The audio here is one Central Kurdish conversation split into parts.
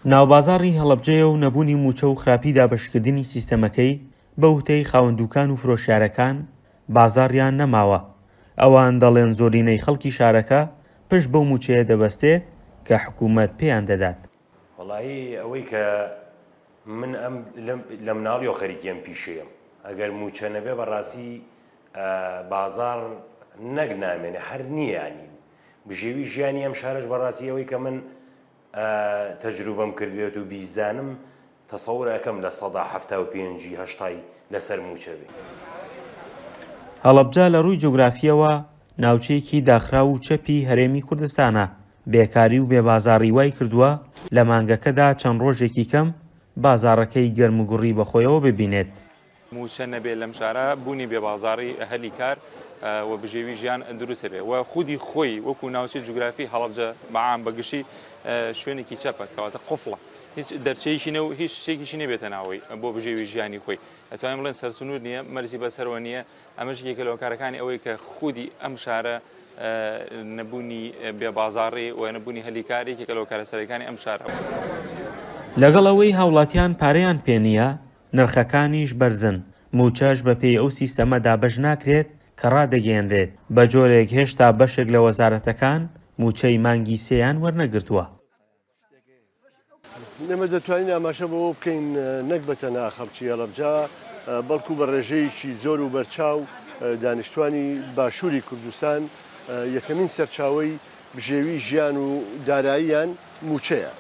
ناوبازاڕی هەڵەبجەیە و نەبوونی مووچە و خراپی دابەشکردنی سیستەمەکەی، بە وتەی خاوەن دووکان و فرۆشیارەکان، بازاڕیان نەماوە. ئەوان دەڵێن زۆرینەی خەڵکی شارەکە پشت بەو مووچەیە دەبەستێت کە حکوومەت پێیان دەدات. وەڵایی ئەوەی کە من ئەم لە مناڵیەوە خەریکی ئەم پیشەیەم ئەگەر مووچە نەبێ بەڕاستی بازاڕ نەک نامێنێ هەر نییە ینی بژێوی ژیانی ئەم شارەش بەڕاستی ئەوەی کە من تەجروبەم کردبێت و بیزانم تەسەور ئەکەم 75% ی هەشتای لەسەر مووچە بێ. هەڵەبجە لە ڕووی جوگرافییەوە ناوچەیەکی داخراو و چەپی هەرێمی کوردستانە، بێکاری و بێبازاڕی وای کردووە لە مانگەکەدا چەند ڕۆژێکی کەم بازاڕەکەی گەرموگوڕی بەخۆیەوە ببینێت. مووچە نەبێ لەم شارە بوونی بێبازاڕی هەلی کار و بژێوی ژیان دروست ئەبێ و خودی خۆی وەکو ناوچەی جوگرافی هەڵەبجە بە عام بە گشتی شوێنێکی چەپە کەواتە قفڵە هیچ دەرچەیەکی نە و هیچ شتێکیشی نەبێتە ناوەی بۆ بژێوی ژیانی خۆی ئەتوانین بڵێن سەرسنوور نییە مەرزی بەسەرەوە نییە ئەمەش یەکێکە لە هۆکارەکانی ئەوەی کە خودی ئەم شارە نەبوونی بێبازاڕی و نەبوونی هەلی کار یەکێکە لە هۆکارە سەرەکیەکانی ئەم شارە. لەگەڵ ئەوەی هاوڵاتیان پارەیان پێ نییە، نرخەکانیش بەرزن، مووچەش بەپێی ئەو سیستەمە دابەش ناکرێت کە ڕادەگەیەنرێت، بەجۆرێک هێشتا بەشێک لە وەزارەتەکان مووچەی مانگی سێیان وەرنەگرتووە. ئێمە دەتوانین ئاماژە بەوە بکەین نەک بە تەنها خەڵکی هەڵەبجە، بەڵکو بە ڕێژەیەکی زۆر و بەرچاو دانیشتوانی باشووری کوردستان یەکەمین سەرچاوەی بژێوی ژیان و داراییان مووچەیە.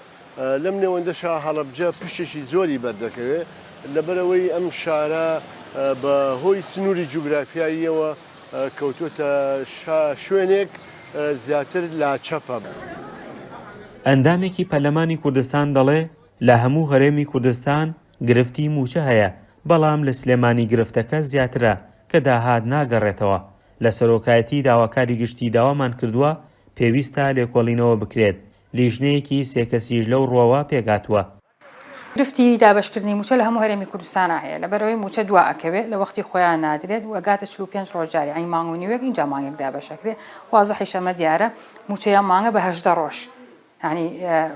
لەم نێوەندەشا هەڵەبجە پشتێکی زۆری بەردەکەوێت، لەبەرئەوەی ئەم شارە بە هۆی سنووری جوگرافیاییەوە کەوتووەتە شوێنێک زیاتر لاچەپە. ئەندامێکی پەرلەمانی کوردستان دەڵێ، لە هەموو هەرێمی کوردستان گرفتی مووچە هەیە، بەڵام لە سلێمانی گرفتەکە زیاترە کە داهات ناگەڕێتەوە. لە سەرۆکایەتی داواکاری گشتی داوامان کردووە پێویستە لێکۆڵینەوە بکرێت، لیژنەیەکی سێ کەسیش لەو ڕووەوە پێکهاتووە. گرفتی دابەشکردنی مووچە لە هەموو هەرێمی کوردستانا هەیە، لەبەرئەوەی مووچە دوا ئەکەوێ، لە وەختی خۆیا نادرێت و ئەگاتە 45 ڕۆژ جارێ، یانی مانگ و نیوێک ئینجا مانگێک دابەش ئەکرێ، وازحیشە ئەمە دیارە مووچەی ئەم مانگە بە 18 ڕۆژ یانی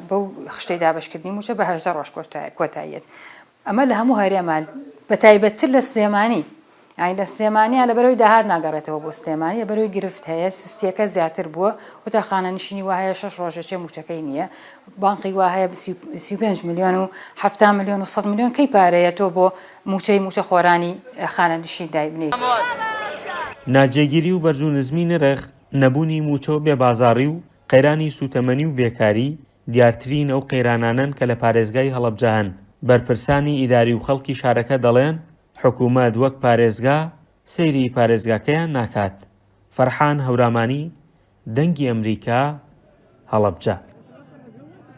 بەو خشتەی دابەشکردنی مووچە بە 18 ڕۆژ کۆتاییەت. ئەمە لە هەموو هەرێما بەتایبەتتر لە سلێمانی یانی لە سلێمانیا لەبەرەوەی داهات ناگەڕێتەوە بۆ سلێمانی لەبەرەوەی گرفت هەیە سستیەکە زیاتر بووە و تا خانەنشینی وا هەیە شەش ڕۆژەچێ مووچەکەی نییە بانقی وا هەیە 35 ملیۆن و 70 ملیۆن و 100 ملیۆن کەی پارەیە تۆ بۆ مووچەی مووچە خۆرانی خانەنشین دایبنێیت. ناجێگیری و بەرز و نزمی نرخ، نەبوونی مووچە و بێ بازاڕی و قەیرانی سووتەمەنی و بێکاری، دیارترین ئەو قەیرانانەن کە لە پارێزگای هەڵەبجە هەن، بەرپرسانی ئیداری و خەڵکی شارەکە دەڵێن، حکومەت وەک پارێزگا سەیری پارێزگاکەیان ناکات. فەرحان هەورامانی، دەنگی ئەمریکا، هەڵەبجە.